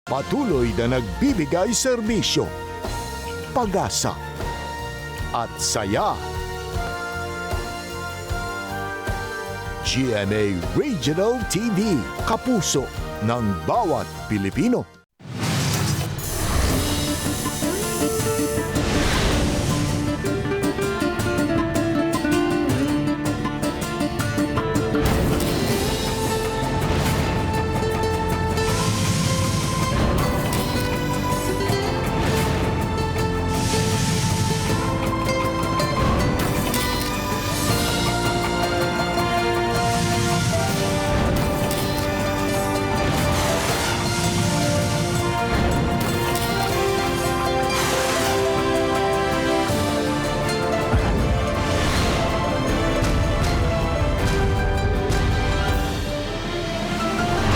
Patuloy na nagbibigay serbisyo, pag-asa at saya. GMA Regional TV, kapuso ng bawat Pilipino.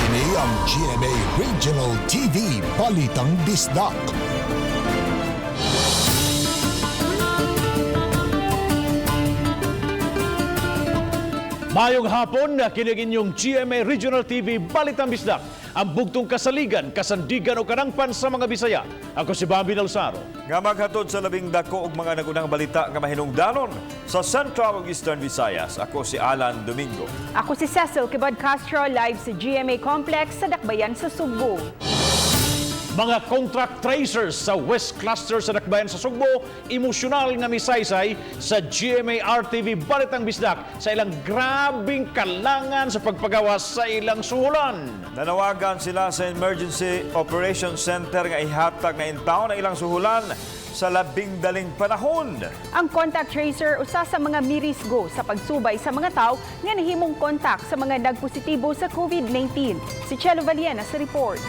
Kini ang GMA Regional TV Balitang Bisdak. Mayong hapon, kinig inyong GMA Regional TV Balitang Bisdak. Ang bugtong kasaligan, kasandigan o kanangpan sa mga Bisaya. Ako si Bobby Dalsaro. Nga maghatod sa labing dako og mga nagunang balita nga mahinungdanon sa Central ug Eastern Visayas. Ako si Alan Domingo. Ako si Cecil Kibod Castro, live sa GMA Complex sa Dakbayan sa Sugbo. Mga contract tracers sa West Cluster sa Dakbayan sa Sugbo, emosyonal nga misaysay sa GMA RTV Balitang Bisdak sa ilang grabing kalangan sa pagpagawas sa ilang suhulan. Nanawagan sila sa Emergency Operations Center nga ihatag na intaon ang ilang suhulan sa labing daling panahon. Ang contact tracer usa sa mga mirisgo sa pagsubay sa mga tao nga nahimong kontak sa mga nagpositibo sa COVID-19. Si Chelo Valiena sa report.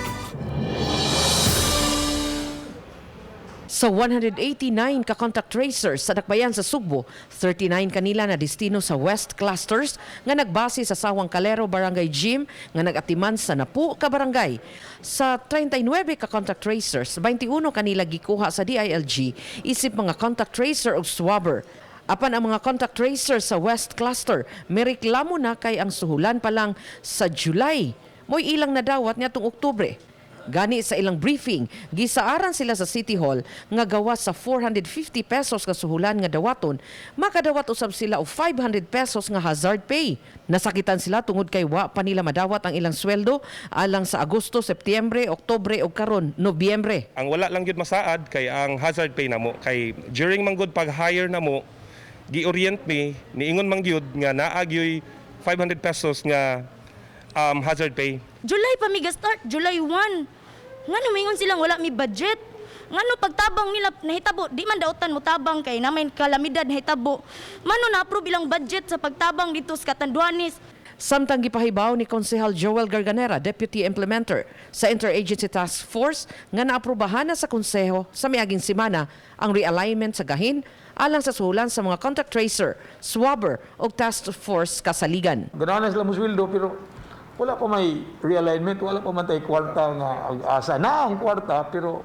Sa 189 ka contact tracers sa Dakbayan sa Sugbo, 39 kanila na destino sa West Clusters nga nagbase sa Sawang Calero Barangay Gym nga nagatiman sa napu ka barangay. Sa 39 ka contact tracers, 21 kanila gikuha sa DILG isip mga contact tracer ug swabber. Apan ang mga contact tracers sa West Cluster, may reklamo na kay ang suhulan pa lang sa July. Mo'y ilang nadawat niya tong Oktubre. Gani sa ilang briefing, gisaaran sila sa City Hall nga gawas sa 450 pesos nga suhulan nga dawaton, makadawat usab sila og 500 pesos nga hazard pay. Nasakitan sila tungod kay wa pa nila madawat ang ilang sweldo alang sa Agosto, Setyembre, Oktubre ug karon Nobyembre. Ang wala lang gyud masaad kay ang hazard pay namo kay during man gud pag-hire namo, gi-orient mi, niingon man gyud nga naa gyoy 500 pesos nga hazard pay. July pa mi start, July 1. Ngano mingon silang wala mi budget? Ngano pagtabang nila nahitabo, di man dautan mo tabang kay namin kalamidad nahitabo. Mano na approve ilang budget sa pagtabang dito sa Catanduanes. Samtang gipahibaw ni Konsehal Joel Garganera, Deputy Implementer sa Interagency Task Force nga naaprubahan na sa konseho sa miaging semana ang realignment sa gahin alang sa suhulan sa mga contact tracer, swabber ug task force kasaligan. Ganahan na sila musweldo pero wala pa may realignment, wala pa man tay kwarta nga asa na ang kwarta pero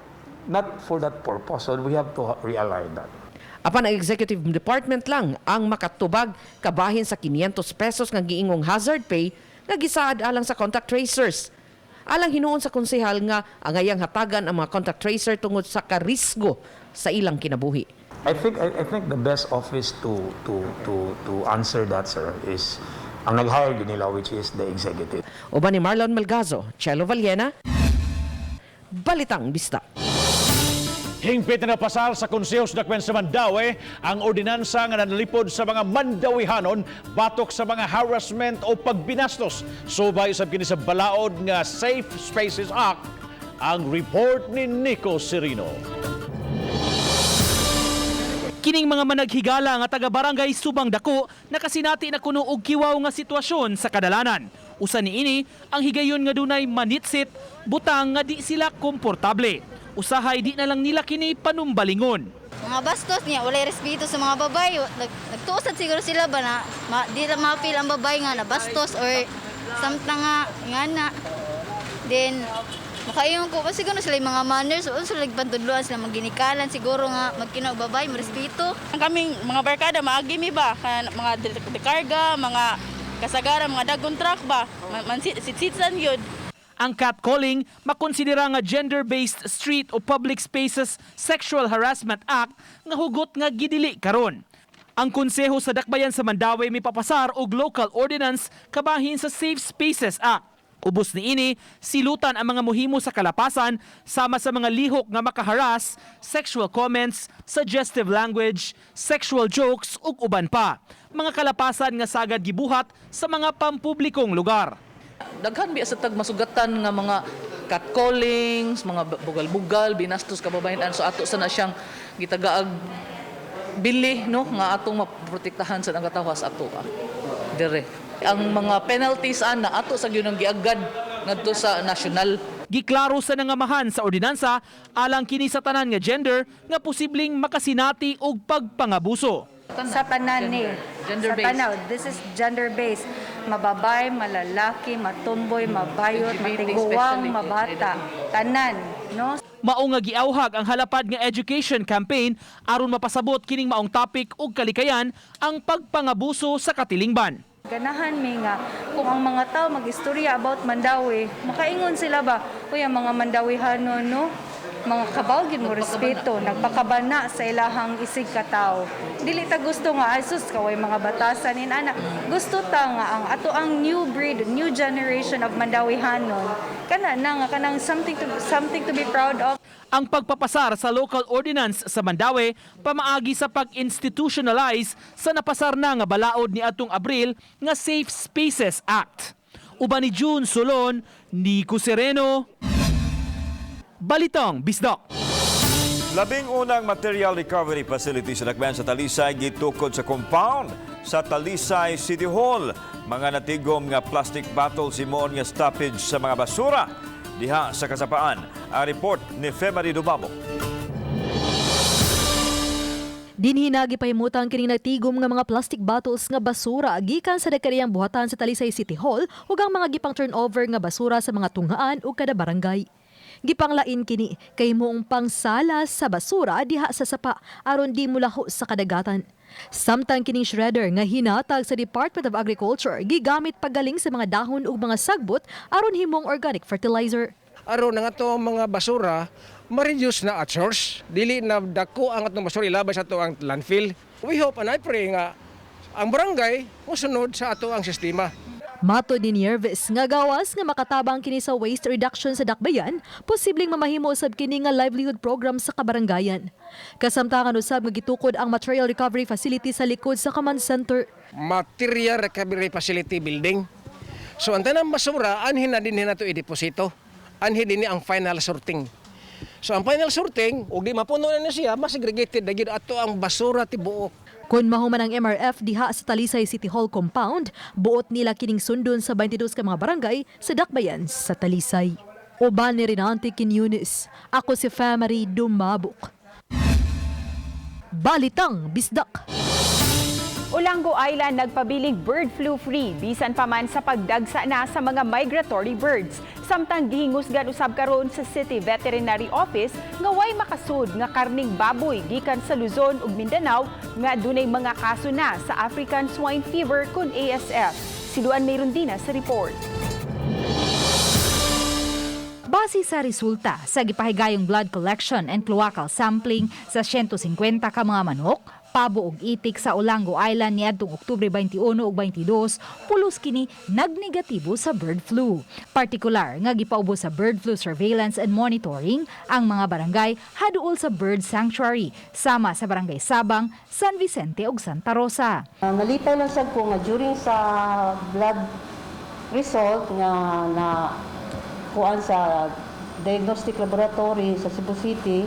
not for that purpose. So we have to realign that. Apan ang executive department lang ang makatubag kabahin sa 500 pesos nga giingong hazard pay nga gisaad alang sa contact tracers. Alang hinuon sa konsehal nga angayang hatagan ang mga contact tracer tungod sa karisgo sa ilang kinabuhi. I think the best office to answer that, sir, is ang nag-hire gyud nila, which is the executive. Uban ni Marlon Melgazo, Chelo Valiena, Balitang Bisdak. Hingpit na napasar sa Konseho sa Dakbayan sa Mandaue ang ordinansa nga nanalipod sa mga Mandawihanon batok sa mga harassment o pagbinastos. Subay usab kini sa balaod nga Safe Spaces Act. Ang report ni Nico Serino. Kining mga managhigala nga taga Barangay Subang Dako nakasinati na kuno og kiwaw nga sitwasyon sa kadalanan. Usa niini ang higayon nga dunay manitsit, butang nga di sila komportable. Usahay di na lang nila kini panumbalingon. Mga bastos niya, walay respeto sa mga babae. Nagtuosad siguro sila ba na di lang ma-feel ang babae nga na bastos or samtang nga nga na. Then makaingon ko kasi siguro sila yung mga manners o sila nagpantudluan sila magginikalan siguro nga magkinaw babae respeto. Ang kaming mga barkada maagi mi ba kan mga dekarga, mga kasagara, mga dagon truck ba, man sitsitsan yun. Ang catcalling makonsidera nga gender-based street o public spaces sexual harassment act nga hugot nga gidili karon. Ang konseho sa Dakbayan sa Mandaue mipapasar og local ordinance kabahin sa Safe Spaces Act. Ubos niini, silutan ang mga muhimo sa kalapasan sama sa mga lihok nga makaharas, sexual comments, suggestive language, sexual jokes ug uban pa. Mga kalapasan nga sagad gibuhat sa mga pampublikong lugar. Daghan biya sa tag masugatan nga mga catcallings, mga bugal-bugal, binastos kababayen-an, so ato sa na siyang gitagaag bili, no, nga atong maprotektahan sa ang katawas ato dire. Ang mga penalties ana ato sa gyud ang giagad ngadto sa national. Giklaro sa nangamahan sa ordinansa alang kini sa tanan nga gender nga posibleng makasinati og pagpangabuso. Sa tanan ni. Gender-based. Sa tanaw, this is gender-based. Mababay, malalaki, matumboy, mabayot, LGBT matiguang, especially. Mabata. Tanan, no? Mao nga giawhag ang halapad nga education campaign aron mapasabot kining maong topic ug kalikayan ang pagpangabuso sa katilingban. Ganahan mi nga kung ang mga tao mag-istorya about Mandaue, makaingon sila ba, "Uy, ang mga Mandawihanon, no? Mga kabaw gid mo respeto, nagpakabana sa ilahang isig katawo." Dili ta gusto nga, "Ay sus, kaway mga batasan in ana." Gusto ta nga ang ato ang new breed, new generation of Mandawihanon. Kana na nga kanang something to be proud of. Ang pagpapasar sa local ordinance sa Mandaue pamaagi sa pag-institutionalize sa napasar na nga balaod ni atong Abril nga Safe Spaces Act. Uban ni June Solon, Nico Sereno, Balitang Bisdak. 11 material recovery facility sa Dakbayan sa Talisay gitukod sa compound sa Talisay City Hall. Mga natigom nga plastic bottles himuon nga stoppage sa mga basura diha sa kasapaan. Ang report ni Femary Dumabo. Dinhi na gipahimutan kining nagtigom nga mga plastic bottles nga basura gikan sa nagkariyang buhatan sa Talisay City Hall ug ang mga gipang turnover nga basura sa mga tunghaan ug kada barangay. Gipanglain kini kay moong pangsala sa basura diha sa sapa aron di mulaho sa kadagatan. Samtang kining shredder nga hinatag sa Department of Agriculture gigamit paggaling sa mga dahon ug mga sagbot aron himong organic fertilizer. Aron ang ato ang mga basura ma-reduce na at source. Dili na dako ang atong basura ilabay sa ato ang landfill. We hope and I pray nga ang barangay mosunod sa ato ang sistema. Matod ni Nieves nga gawas nga makatabang kini sa waste reduction sa Dakbayan, posibleng mamahimo usab kini nga livelihood program sa kabarangayan. Kasamtangan usab nga gitukod ang material recovery facility sa likod sa command center. Material Recovery Facility Building. So ang tanang basura, anhin na din nato i-deposito. Anhi din ni ang final sorting. So ang final sorting, ug di mapuno na ni siya, mas segregated na gyud ato ang basura tibuok. Kung mahuman ang MRF diha sa Talisay City Hall compound, buot nila kining sundon sa 22 ka mga barangay sa Dakbayan sa Talisay. Uban ni Renante Quiñones. Ako si Famary Dumabok. Balitang Bisdak. Olango Island nagpabiling bird flu free bisan pa man sa pagdagsa na sa mga migratory birds. Samtang gihingusgan usab karon sa City Veterinary Office nga way makasud nga karning baboy gikan sa Luzon ug Mindanao nga dunay mga kaso na sa African Swine Fever kun ASF. Si Luan Mayron sa report. Base sa resulta sa gipahigayong blood collection and cloacal sampling sa 150 ka mga manok, pabo ug itik sa Olango Island niadtong Oktubre 21 ug 22, pulos kini nagnegatibo sa bird flu. Partikular nga gipaubos sa bird flu surveillance and monitoring ang mga barangay haduol sa bird sanctuary sama sa Barangay Sabang, San Vicente ug Santa Rosa. Nalipay lang sad ko nga during sa blood result nga na kuan sa diagnostic laboratory sa Cebu City,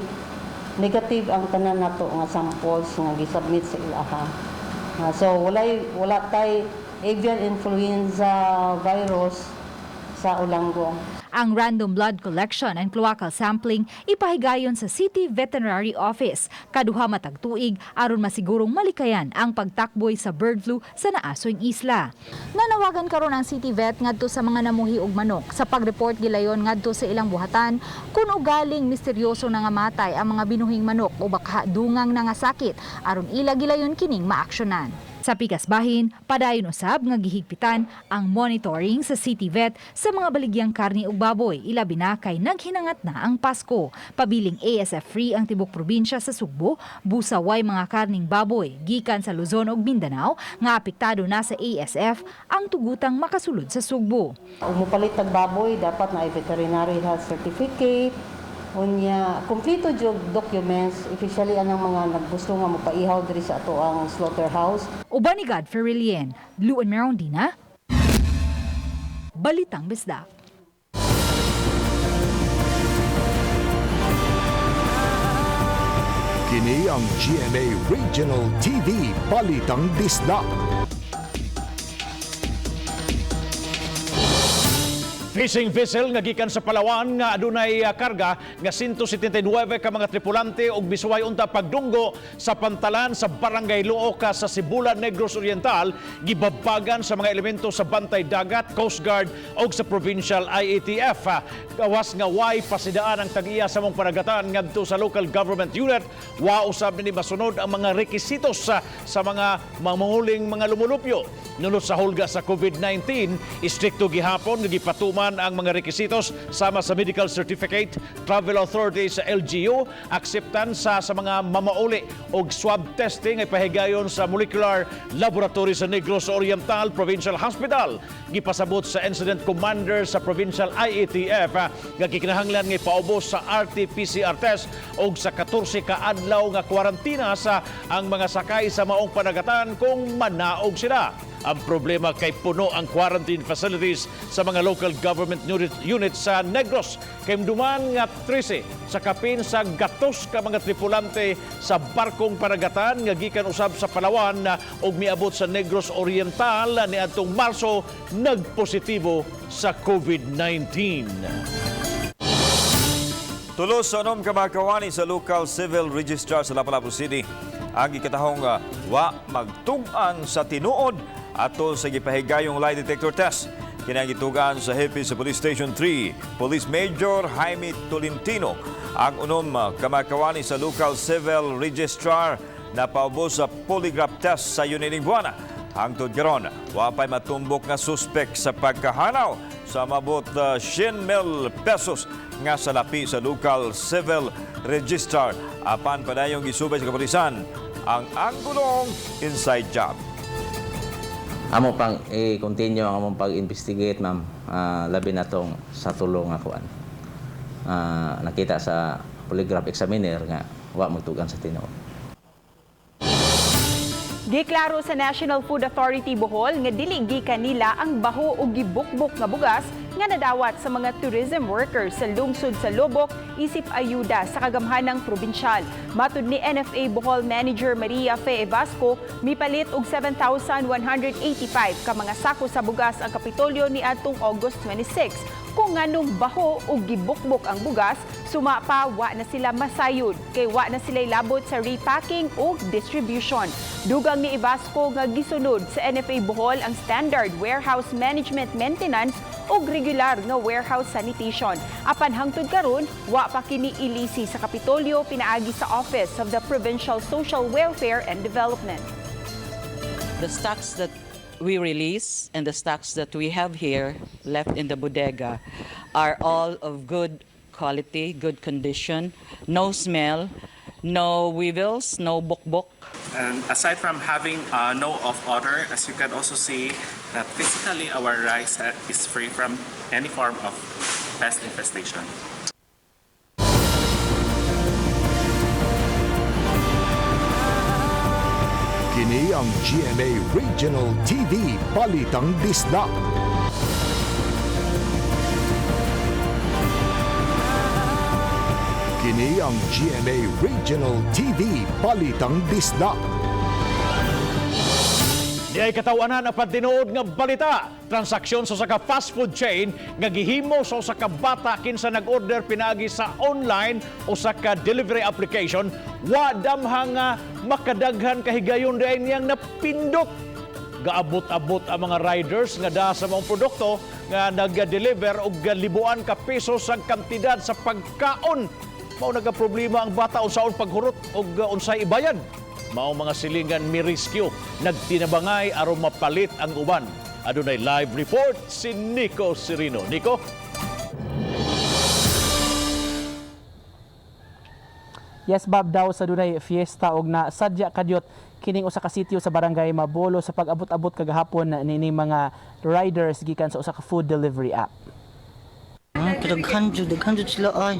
negative ang tanan nato nga samples nga gisubmit sa ilaha. So wala tay avian influenza virus sa Olango. Ang random blood collection and cloacal sampling ipahigayon sa City Veterinary Office kaduha matag tuig aron masigurong malikayan ang pagtakboy sa bird flu sa naasoy isla. Nanawagan karon ang City Vet ngadto sa mga namuhi og manok sa pagreport gilayon ngadto sa ilang buhatan kun ugaling misteryoso nga matay ang mga binuhing manok o baka dungang nangasakit aron ila gilayon kining maaksyonan. Sa pikas bahin, padayon usab nga gihigpitan ang monitoring sa City Vet sa mga baligyang karni ug baboy, ilabi na kay naghinangat na ang Pasko. Pabiling ASF free ang tibok probinsya sa Sugbo, busa way mga karning baboy gikan sa Luzon ug Mindanao nga apektado na sa ASF ang tugutang makasulod sa Sugbo. Ug mopalit tag baboy, dapat na veterinary health certificate. Unya, kumpleto jud documents, officially anang mga naggusto nga mopaihaw diri sa atoang slaughterhouse. Uban ni Godfrey Relien, Luan Merondina, Balitang Bisdak. Kini ang GMA Regional TV Balitang Bisdak. Fishing vessel nga gikan sa Palawan nga adunay karga nga 179 ka mga tripulante og misuway unta pagdunggo sa pantalan sa Barangay Looc sa Sibulan, Negros Oriental, gibabagan sa mga elemento sa Bantay Dagat, Coast Guard og sa Provincial IATF. Gawas nga way pasidaan ang tag-iya sa mong panagatan ngadto sa local government unit, wa usab nini masunod ang mga rekisitos sa mga manguling mga lumulupyo. Nunot sa hulga sa COVID-19, istrikto gihapon nga gipatuman ang mga rekisitos sama sa medical certificate, travel authority sa LGU, acceptance sa mga mamauli og swab testing ay pahigayon sa molecular laboratory sa Negros Oriental Provincial Hospital. Gipasabot sa incident commander sa Provincial IATF nga gikinahanglan nga ipaubos sa RT-PCR test og sa 14 ka adlaw nga kwarantina sa ang mga sakay sa maong panagatan kung manaog sila. Ang problema kay puno ang quarantine facilities sa mga local government units sa Negros. Kay duman nga 13 sa kapin sa gatos ka mga tripulante sa barkong panagatan nga gikan usab sa Palawan og miabot sa Negros Oriental niadtong Marso nagpositibo sa COVID-19. Tulos sa unom ka mga sa local civil registrar sa Lapu-Lapu City ang gikatahong wa magtug-an sa tinuod atol sa gipahigayong lie detector test. Kinangitugan sa hepe sa Police Station 3, Police Major Jaime Tolentino. Ang unom ka mga kawani sa local civil registrar na paubos sa polygraph test sa unining buwana. Hangtod karon, wa pa'y matumbok nga suspek sa pagkahanaw sa mabot 100,000 pesos nga salapi sa local civil registrar. Apan padayong gisubay sa kapulisan ang anggulong inside job. Amo pang i-continue ang among pag-investigate, ma'am. Labi na tong sa tulo nga kuan. Nakita sa polygraph examiner nga wa magtugan sa tinuod. Giklaro sa National Food Authority Bohol nga dili gikan nila ang baho o gibukbok nga bugas nga nadawat sa mga tourism workers sa lungsod sa Loboc isip ayuda sa kagamhanang probinsyal. Matud ni NFA Bohol Manager Maria Fe Evasco, mipalit og 7,185 ka mga sako sa bugas ang Kapitolyo niadtong August 26. Kung nganong baho o gibukbok ang bugas, suma pa wa na sila masayod kay wa na sila labot sa repacking o distribution. Dugang ni Evasco nga gisunod sa NFA Bohol ang standard warehouse management maintenance o regular nga warehouse sanitation. Apan hangtod karon, wa pa kini ilisi sa Kapitolyo pinaagi sa Office of the Provincial Social Welfare and Development. The stocks that we release and the stocks that we have here left in the bodega are all of good quality, good condition, no smell, no weevils, no bukbok. And aside from having no off odor, as you can also see that physically our rice is free from any form of pest infestation. Kini ang GMA Regional TV Balitang Bisdak. Kini ang GMA Regional TV Balitang Bisdak. Di ay katawanan ang patinuod nga balita. Transaksyon sa usa ka fast food chain nga gihimo sa usa ka bata kinsa nag-order pinaagi sa online usa ka delivery application, wa damha nga makadaghan kahigayon diay niyang napindot. Gaabot-abot ang mga riders nga daa sa mga produkto nga nag-deliver og libuan ka pesos ang kantidad sa pagkaon. Mao nagaproblema ang bata unsaon paghurot og unsay ibayad. Mao mga silingan mi-rescue, nagtinabangay aron mapalit ang uban. Adunay live report si Nico Serino. Nico? Yes, Bob, daw sa dunay fiesta og na sadya kadyot kining usa ka sitio sa barangay Mabolo sa pag-abot-abot kagahapon niini mga riders gikan sa usa ka food delivery app. Daghan jud, daghan jud sila ay.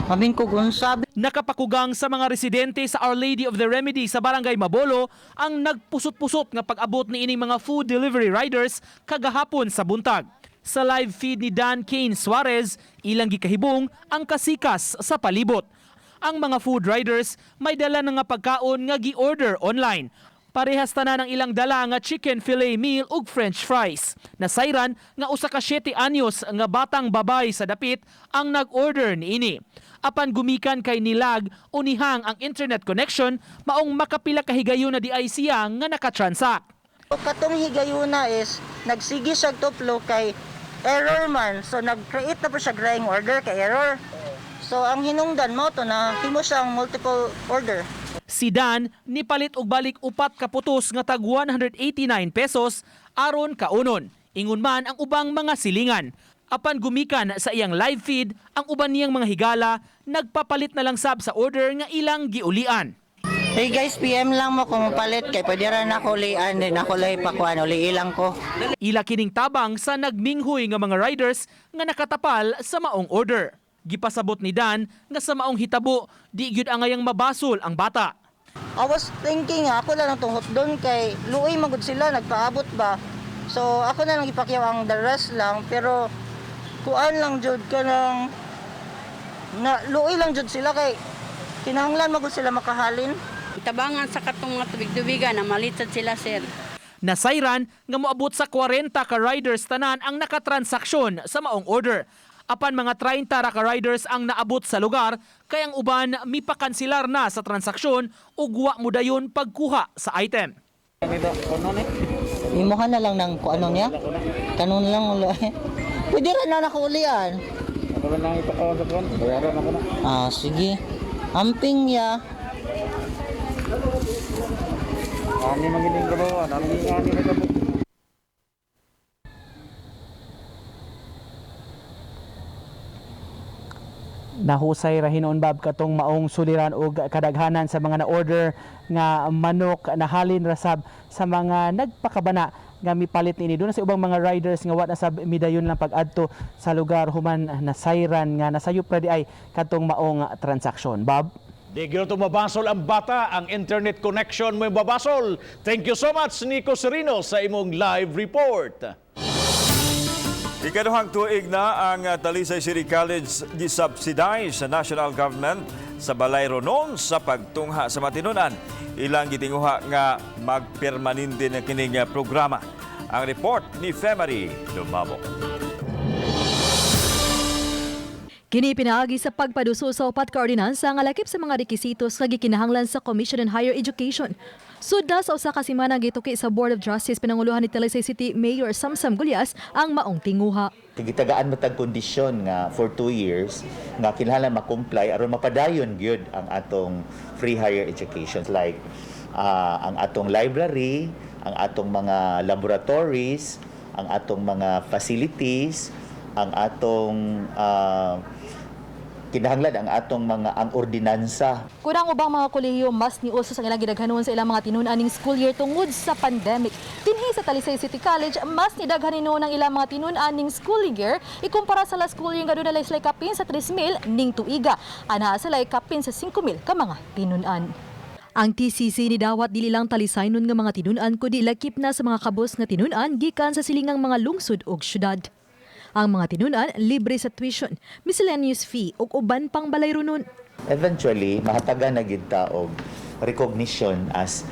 Amin ko kung sabi. Nakapakugang sa mga residente sa Our Lady of the Remedy sa barangay Mabolo ang nagpusot-pusot nga pag-abot ni ining mga food delivery riders kagahapon sa buntag. Sa live feed ni Dan Kane Suarez, ilang gikahibong ang kasikas sa palibot. Ang mga food riders may dala na nga pagkaon nga gi-order online. Parehas tanan ang ilang dala nga chicken fillet meal ug french fries. Nasayran nga usa ka 7 anyos nga batang babay sa dapit ang nag-order niini. Apan gumikan kay nilag o nihang ang internet connection, maong makapila ka higayon na di ay siya nga nakatransact. Katong higayuna is nagsige siya tuplo kay error man. So nag-create na po siya drying order kay error. So ang hinungdan mo to na himo siyang multiple order. Si Dan nipalit og balik upat ka putos nga tag 189 pesos aron kaunon. Ingon man ang ubang mga silingan. Apan gumikan sa iyang live feed ang uban niyang mga higala, nagpapalit na lang sab sa order nga ilang giulian. Hey guys, PM lang mo kung mapalit kay pwede ra na ako ulian din ako lay pakuan uli ilang ko. Ila kining tabang sa nagminghoy nga mga riders nga nakatapal sa maong order. Gipasabot ni Dan nga sa maong hitabo di gyud angayang mabasol ang bata. I was thinking nga, ako na lang tong doon kay luoy magud sila nagpaabot ba. So ako na lang ipakyaw ang the rest lang, pero kuan lang jud kanang na luoy lang jud sila kay kinahanglan magud sila makahalin. Tabangan sa katong mga tubig-tubigan na malitad sila, sir. Nasayran nga moabot sa 40 ka riders tanan ang nakatransaksyon sa maong order. Apan mga 30 ra ka riders ang naabot sa lugar kay ang uban mipakansilar na sa transaksyon ug wa modayon pagkuha sa item. Imuha na lang ng kung ano niya. Kanon lang ulo. Pwede ra na nako ulian. Ah, sige. Amping ya. Nahusay ra hinuon, Bob, katong maong suliran og kadaghanan sa mga na-order nga manok nahalin ra sab sa mga nagpakabana nga mipalit niini. Doon na sa ubang mga riders nga wa na sab midayon lang pag-adto sa lugar human nasayran nga nasayop ra di ay kadtong maong transaksyon. Bob? Di gyud to mabasol ang bata, ang internet connection mo mabasol. Thank you so much, Nico Serino, sa imong live report. Ikaduhang tuig na ang Talisay City College gisubsidize sa national government sa Balay Ronon sa pagtungha sa matinunan. Ilang gitinguha nga magpermanente na kining programa. Ang report ni Femary Lumabok. Kini pinaagi sa pagpaduso sa upat ka ordinansa nga lakip sa mga rekisitos nga gikinahanglan sa Commission on Higher Education. Sudna sa usa ka semana, gituki sa Board of Trustees pinanguluhan ni Talisay City Mayor Samsam Gullas ang maong tinguha. Gitagaan mo tag kondisyon nga for 2 years nga kinahanglan ma-comply aron mapadayon gyud ang atong free higher education, like ang atong library, ang atong mga laboratories, ang atong mga facilities, ang atong kinahanglan ang atong mga ang ordinansa. Kun ang ubang mga kolehiyo mas niuso sa ilang gidaghanon sa ilang mga tinun-an ning school year tungod sa pandemic, dinhi sa Talisay City College, mas nidaghan hinuon ang ilang mga tinun-an ning school year ikumpara sa last school year nga aduna sila kapin sa 3,000 ning tuiga. Anaa sila kapin sa 5,000 ka mga tinun-an. Ang TCC ni dawat dili lang Talisaynon nga mga tinun-an kundi lakip na sa mga kabos nga tinun-an gikan sa silingang mga lungsod ug syudad. Ang mga tinun-an libre sa tuition, miscellaneous fee ug uban pang balayronon. Eventually mahatagan na gyud ta og recognition as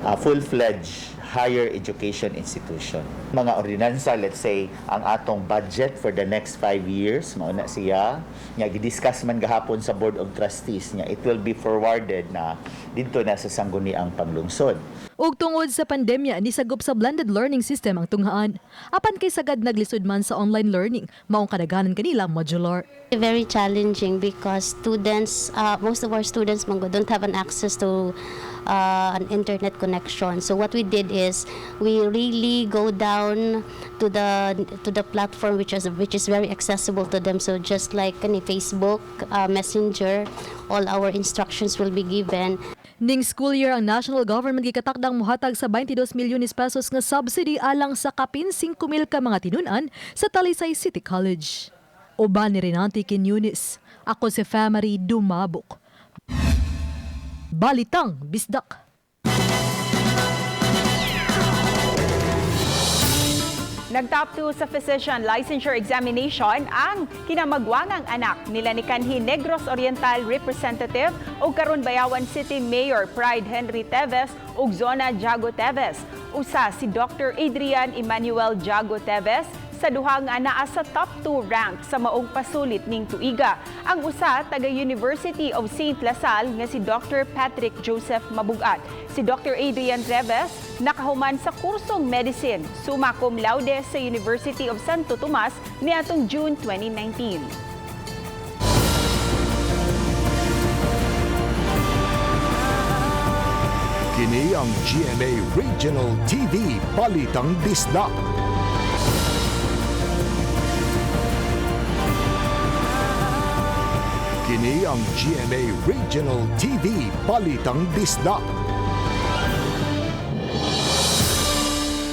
a full-fledged higher education institution. Mga ordinansa, let's say, ang atong budget for the next 5 years, mao na siya, nga gidiscuss man gahapon sa Board of Trustees, nga it will be forwarded na didto na sa Sangguniang Panglungsod. Ug tungod sa pandemya, nisagop sa blended learning system ang tunghaan. Apan kay sagad naglisod man sa online learning, maong kadaghanan kanila modular. Very challenging because students, most of our students man gud don't have an access to an internet connection. So what we did is we really go down to the platform which is very accessible to them. So just like kani Facebook, Messenger, all our instructions will be given. Ning school year, ang national government gikatakdang muhatag sa 22 milyones pesos nga subsidy alang sa kapin 5,000 ka mga tinunan sa Talisay City College. Uban ni Renante Quiñones. Ako si Family Dumabok. Balitang Bisdak. Nag-top 2 sa physician licensure examination ang kinamagwangang anak nila ni kanhi Negros Oriental Representative ug karon Bayawan City Mayor Pride Henry Teves ug Zona Jago Teves. Usa si Dr. Adrian Emmanuel Jago Teves sa duha nga naa sa top 2 rank sa maong pasulit ning tuiga. Ang usa taga University of St. La Salle nga si Dr. Patrick Joseph Mabugat. Si Dr. Adrian Teves nakahuman sa kursong medicine, summa cum laude sa University of Santo Tomas niadtong June 2019. Kini ang GMA Regional TV Balitang Bisdak. Kini ang GMA Regional TV Balitang Bisdak.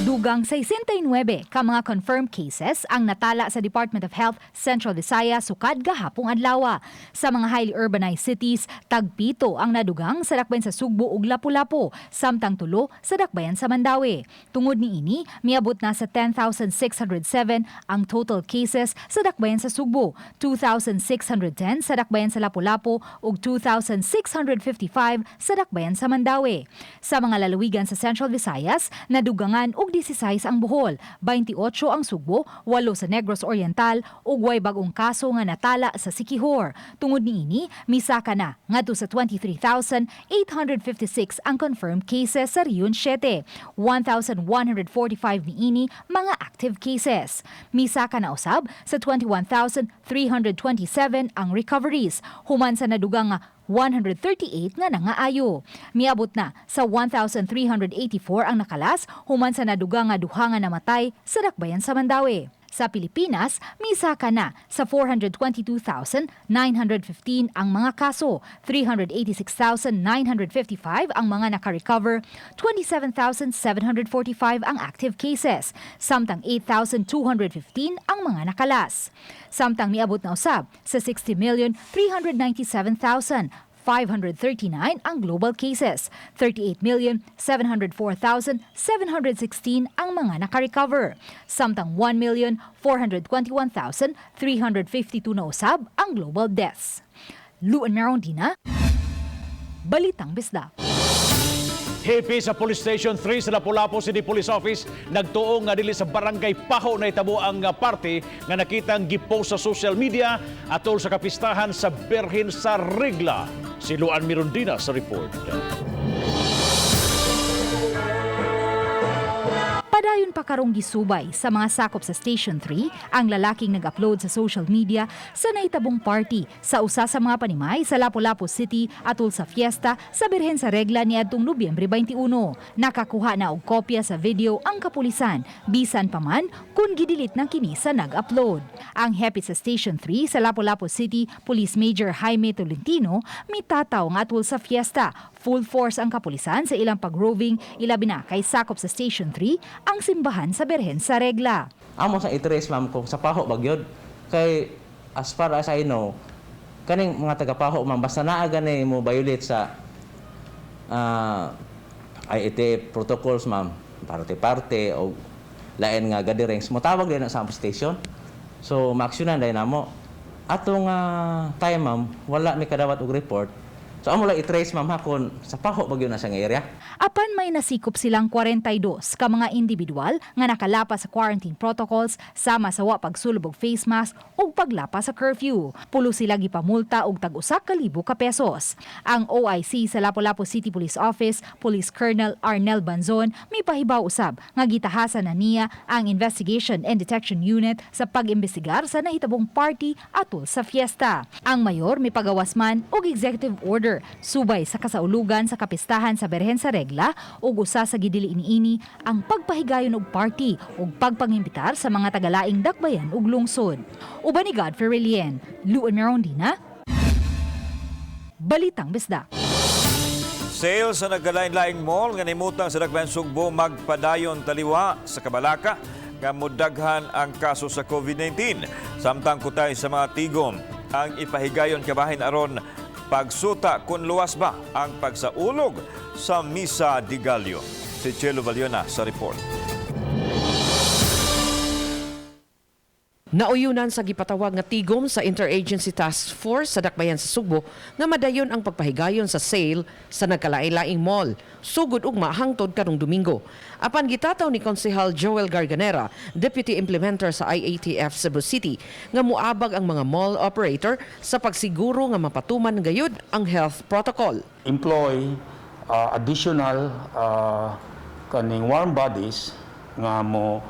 Dugang 69 ka mga confirmed cases ang natala sa Department of Health Central Visayas sukad gahapong adlaw. Sa mga highly urbanized cities, tagpito ang nadugang sa dakbayan sa Sugbo ug Lapu-Lapu, samtang 3 sa dakbayan sa Mandaue. Tungod niini, miabot na sa 10,607 ang total cases sa dakbayan sa Sugbo, 2,610 sa dakbayan sa Lapu-Lapu ug 2,655 sa dakbayan sa Mandaue. Sa mga lalawigan sa Central Visayas, nadugangan og 16 ang Bohol, 28 ang Sugbo, 8 sa Negros Oriental ug way bag-ong kaso nga natala sa Siquijor. Tungod niini, misaka na ngadto sa 23,856 ang confirmed cases sa Region 7. 1,145 niini mga active cases. Misaka na usab sa 21,327 ang recoveries. Human sa nadugang nga 138 nga nangaayo. Miabot na sa 1,384 ang nakalas human sa nadugang nga duha nga namatay sa dakbayan sa Mandaue. Sa Pilipinas, misaka na sa 422,915 ang mga kaso, 386,955 ang mga nakarecover, 27,745 ang active cases, samtang 8,215 ang mga nakalas. Samtang miabot na usab sa 60,397,539 ang global cases, 38,704,716 ang mga nakarecover. Samtang 1,421,352 na usab ang global deaths. Luan Merondina, Balitang Bisdak. Hepe sa Police Station 3 sa Lapu-Lapu City Police Office nagtuo nga dili sa Barangay Paho na itabo ang party nga nakitang gipost sa social media atol sa kapistahan sa Birhen sa Regla. Si Luan Mirondina sa report. Padayon pa karong gisubay sa mga sakop sa Station 3 ang lalaking nag-upload sa social media sa nahitabong party sa usa sa mga panimay sa Lapu-Lapu City atol sa fiesta sa Birhen sa Regla niadtong Nobyembre 21. Nakakuha na og kopya sa video ang kapulisan, bisan pa man kung gidelete na kini sa nag-upload. Ang hepe sa Station 3 sa Lapu-Lapu City, Police Major Jaime Tolentino, mitataw nga atol sa fiesta. Full force ang kapulisan sa ilang pag-roving, ilabi na kay sakop sa Station 3 ang simbahan sa Birhen sa Regla. Amo sa i-trace, ma'am, kung sa Paho ba gyud, kay as far as I know, kaning mga taga Paho, ma'am, basta naa gani mo violate sa IATF protocols, ma'am, parte-parte o lain nga gatherings, motawag din na sa station. So maaksyonan dahil namo. Atong time, ma'am, wala mi kadawat og report. So amo lang i-trace, ma'am, ha, kung sa paho ba gyud na siyang area. Apan may nasikop silang 42 ka mga individual nga nakalapas sa quarantine protocols sama sa wa pagsulob og face mask ug paglapas sa curfew. Pulo sila gipamulta og tag-1,000 ka pesos. Ang OIC sa Lapu-Lapu City Police Office, Police Colonel Arnel Banzon, may pahibaw usab nga gitahasan na niya ang Investigation and Detection Unit sa pag-imbestigar sa nahitabong party atol sa fiesta. Ang mayor may pagawas man og executive order subay sa kasaulugan sa kapistahan sa Berhen sa Regla ug usa sa gidili niini ang pagpahigayon og party ug pagpangimbitar sa mga tagalaing dakbayan ug lungsod. Uban ni Godfrey Relien, Luan Merondina, Balitang Bisdak. Sales sa nagkalain-laing mall nga nimutang sa Dakbayan Sugbo magpadayon taliwa sa kabalaka nga mudaghan ang kaso sa COVID-19. Samtang kutay sa mga tigom ang ipahigayon kabahin aron pagsuta kung luwas ba ang pagsaulog sa Misa de Gallo. Si Chelo Valiona sa report. Nauyunan sa gipatawag nga tigom sa Interagency Task Force sa Dakbayan sa Sugbo nga madayon ang pagpahigayon sa sale sa nagkalain-laing mall sugod ugma hangtod karong Domingo. Apan gitataw ni Konsehal Joel Garganera, Deputy Implementer sa IATF Cebu City, nga muabag ang mga mall operator sa pagsiguro nga mapatuman gayud ang health protocol. Employ additional kaning warm bodies nga mo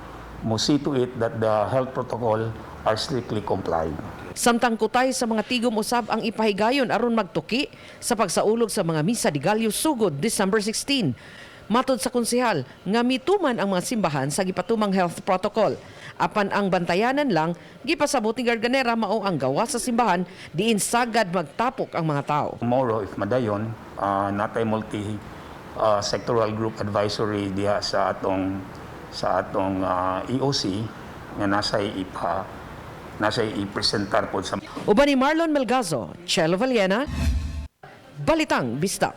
see to it that the health protocol are strictly complied. Samtang kutay sa mga tigom usab ang ipahigayon aron magtuki sa pagsaulog sa mga misa de Gallo sugod December 16. Matod sa konsehal nga mituman ang mga simbahan sa gipatumang health protocol. Apan ang bantayanan lang, gipasabot ni Garganera, mao ang gawas sa simbahan diin sagad magtapok ang mga tao. Tomorrow, if madayon, natay multi sectoral group advisory diha sa atong EOC nga nasay i-presentar po sa Uban ni Marlon Melgazo, Chelo Valiena, Balitang Bisdak.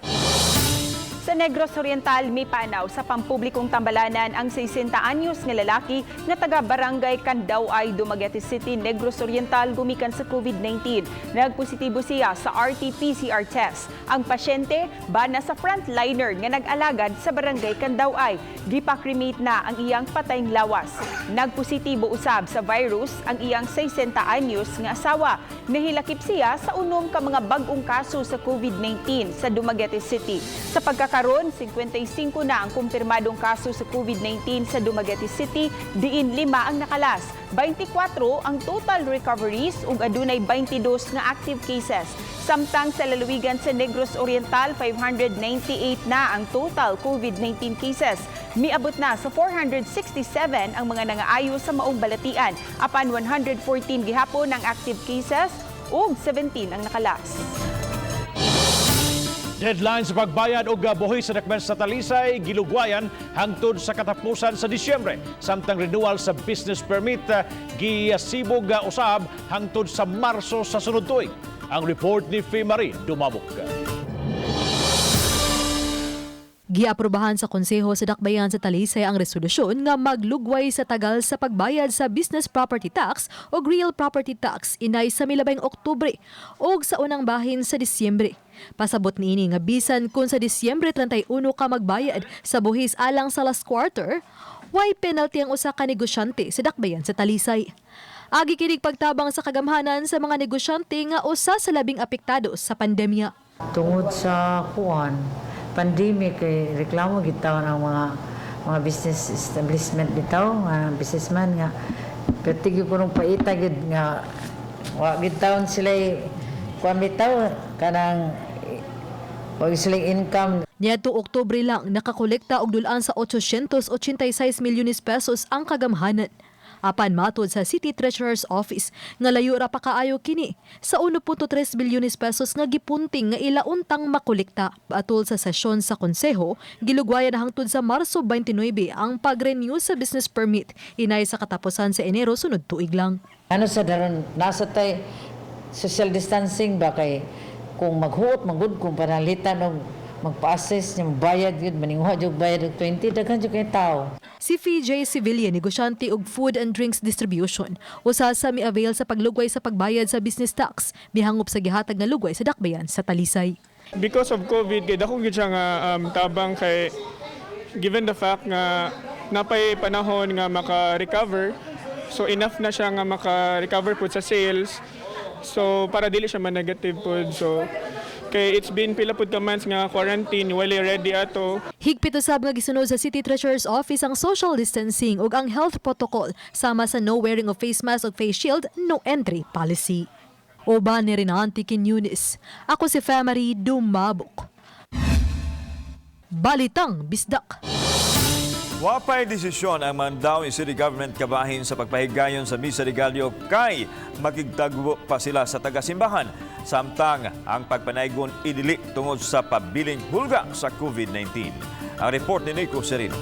Sa Negros Oriental, may panaw sa pampublikong tambalanan ang 60 anyos nga lalaki nga taga Barangay Kandaway, Dumaguete City, Negros Oriental gumikan sa COVID-19. Nagpositibo siya sa RT-PCR test. Ang pasyente bana sa frontliner nga nag-alagad sa Barangay Kandaway. Gipa-cremate na ang iyang patayng lawas. Nagpositibo usab sa virus ang iyang 60 anyos nga asawa. Nahilakip siya sa 6 ka mga bag-ong kaso sa COVID-19 sa Dumaguete City. Sa pagkakaroon, 55 na ang kumpirmadong kaso sa COVID-19 sa Dumaguete City, diin 5 ang nakalas. 24 ang total recoveries ug adunay 22 nga active cases. Samtang sa lalawigan sa Negros Oriental, 598 na ang total COVID-19 cases. Miabot na sa 467 ang mga nangaayo sa maong balatian. Apan 114 gihapon ang active cases ug 17 ang nakalas. Deadline sa pagbayad og buhis sa dakbayan sa Talisay gilugwayan hangtod sa katapusan sa Disyembre. Samtang renewal sa business permit gisibog usab hangtod sa Marso sa sunod tuig. Ang report ni Fe Marie Dumabok. Giaprobahan sa Konseho sa Dakbayan sa Talisay ang resolusyon nga maglugway sa tagal sa pagbayad sa business property tax o real property tax inay sa milabayng Oktubre o sa unang bahin sa Disyembre. Pasabot niini nga bisan kung sa Disyembre 31 ka magbayad sa buhis alang sa last quarter, way penalty ang usa ka negosyante sa Dakbayan sa Talisay. Agi kinig pagtabang sa kagamhanan sa mga negosyante nga usa sa labing apektado sa pandemya. Tungod sa kuan pandemic kay reklamo gid taon ang mga business establishment bitaw nga businessman nga perti gyud kunong paita gid nga wa gid taon sila kuan bitaw kanang wa gyud sila income. Niadtong Oktubre lang nakakolekta og dulaan sa 886 milyones pesos ang kagamhanan. Apan matod sa City Treasurer's Office nga layo ra pa kaayo kini sa 1.3 bilyones pesos nga gipunting nga ilauntang makolekta. Atol sa sesyon sa konseho, gilugwayan na hangtod sa Marso 29 ang pag-renew sa business permit inay sa katapusan sa Enero sunod tuig lang. Ano sa daron nasa tay social distancing ba kay kung maghuot magud kung panalitan og magpa-assess niya bayad gyud maninguha jud bayad og 20 daghan jud kay tao. Si FJ Sevilla, negosyante og food and drinks distribution, usa sa mi-avail sa paglugway sa pagbayad sa business tax, mihangop sa gihatag nga lugway sa dakbayan sa Talisay. Because of COVID, kay dako gyud siya nga tabang kay given the fact nga napay panahon nga maka-recover, so enough na siya nga maka-recover pud sa sales. So para dili siya ma-negative pud. So kay it's been pila pud ka months nga quarantine, wala ready ato. Higpit usab nga gisunod sa City Treasurer's Office ang social distancing ug ang health protocol sama sa no wearing of face mask ug face shield, no entry policy. Uban ni Renante Quiñones. Ako si Femary Dumabok. Balitang Bisdak. Wapay desisyon ang Mandaue City Government kabahin sa pagpahigayon sa Misa de Gallo kay makigtagbo pa sila sa tagasimbahan. Samtang ang pagpanaygon idili tungod sa pabiling hulga sa COVID-19. Ang report ni Nico Serino.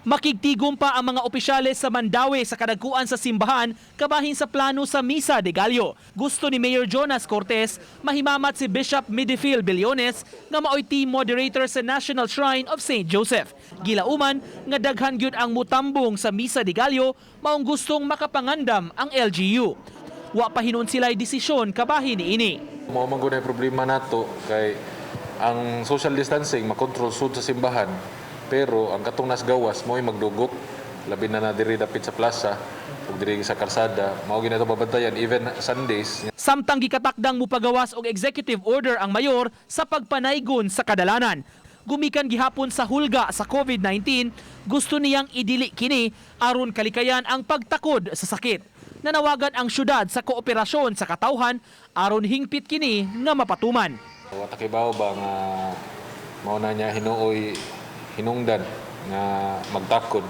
Makigtigom pa ang mga opisyales sa Mandaue sa kadagkuan sa simbahan kabahin sa plano sa Misa de Gallo. Gusto ni Mayor Jonas Cortez mahimamat si Bishop Midifil Billones nga maoy team moderator sa National Shrine of St. Joseph. Gilauman nga daghan gyud ang mutambong sa Misa de Gallo, maong gustong makapangandam ang LGU. Wa pa hinuon sila'y desisyon kabahin niini. Mao man gud problema nato kay ang social distancing makontrol sud sa simbahan, pero ang katong nas gawas mo'y magdugok, labi na na diri dapit sa plaza ug diri sa karsada. Mao gyud nato babantayan even Sundays. Samtang gikatakdang mupagawas og executive order ang mayor sa pagpanaygon sa kadalanan. Gumikan gihapon sa hulga sa COVID-19, gusto niyang idili kini aron kalikayan ang pagtakod sa sakit. Nanawagan ang syudad sa kooperasyon sa katawhan aron hingpit kini nga mapatuman. Wa ta kibaw ba nga mao na niya hinuoy hinungdan nga magtakod.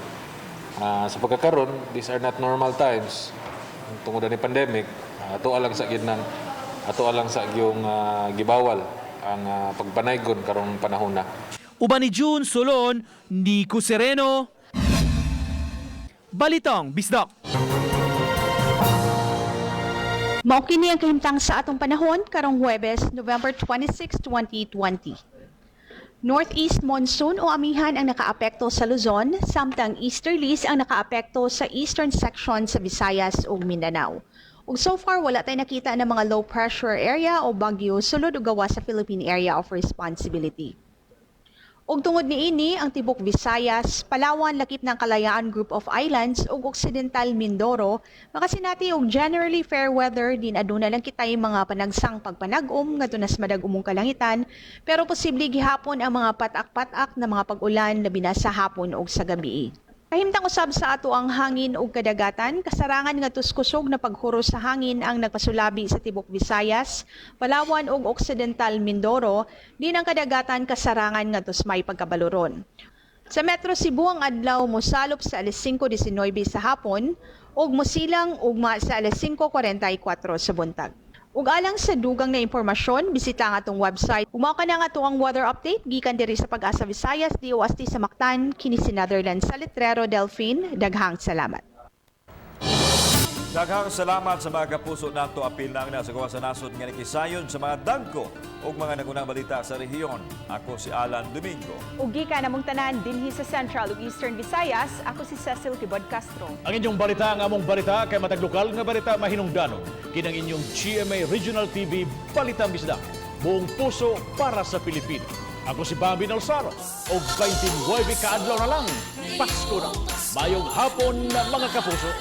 Sa pagkakaron, these are not normal times tungod ni pandemic. Ato alang sa gyung gibawal ang pagpanaygon karong panahon na. Uban ni June Solon, Nico Sereno, Balitang Bisdak. Mao kini ang kahimtang sa atong panahon karong Huwebes, November 26, 2020. Northeast monsoon o amihan ang nakaapekto sa Luzon, samtang easterlies ang nakaapekto sa eastern section sa Visayas ug Mindanao. Ug so far wala tay nakita ng mga low pressure area o bagyo sulod o gawas sa Philippine Area of Responsibility. Ug tungod niini, ang tibok Visayas, Palawan, lakip ng Kalayaan Group of Islands ug Occidental Mindoro makasinati og generally fair weather din aduna lang kitay mga panagsang pagpanag-om ngadto nas madag-umong kalangitan, pero posible gihapon ang mga patak-patak na mga pag-ulan labi na sa hapon ug sa gabi. Kahimtang usab sa ato ang hangin ug kadagatan, kasarangan nga kusog na paghuros sa hangin ang nagpasulabi sa tibok Visayas, Palawan ug Occidental Mindoro, din ang kadagatan kasarangan nga may pagkabaluron. Sa Metro Cebu, ang adlaw mosalop sa alas 5:19 sa hapon ug mosilang ugma sa alas 5:44 sa buntag. Ug alang sa dugang na impormasyon, bisita ang atong website. Ug mao kana nga ang weather update gikan diri sa Pag-asa Visayas, DOST sa Mactan, kini si Netherlands sa Letrero Delphine. Daghang salamat. Daghang salamat sa mga kapuso nato, apil na ang nasa gawas sa nasod nga nakisayon sa mga dagko ug mga nagunang balita sa rehiyon. Ako si Alan Domingo. Ug gikan namong tanan dinhi sa Central ug Eastern Visayas, ako si Cecil Tibod Castro. Ang inyong balita, ang among balita, kay matag lokal nga balita mahinungdanon. Kinang inyong GMA Regional TV Balitang Bisdak. Buong puso para sa Pilipino. Ako si Bambi Nalsaro. Og 29 kaadlaw na lang, Pasko na. Mayong hapon, mga kapuso.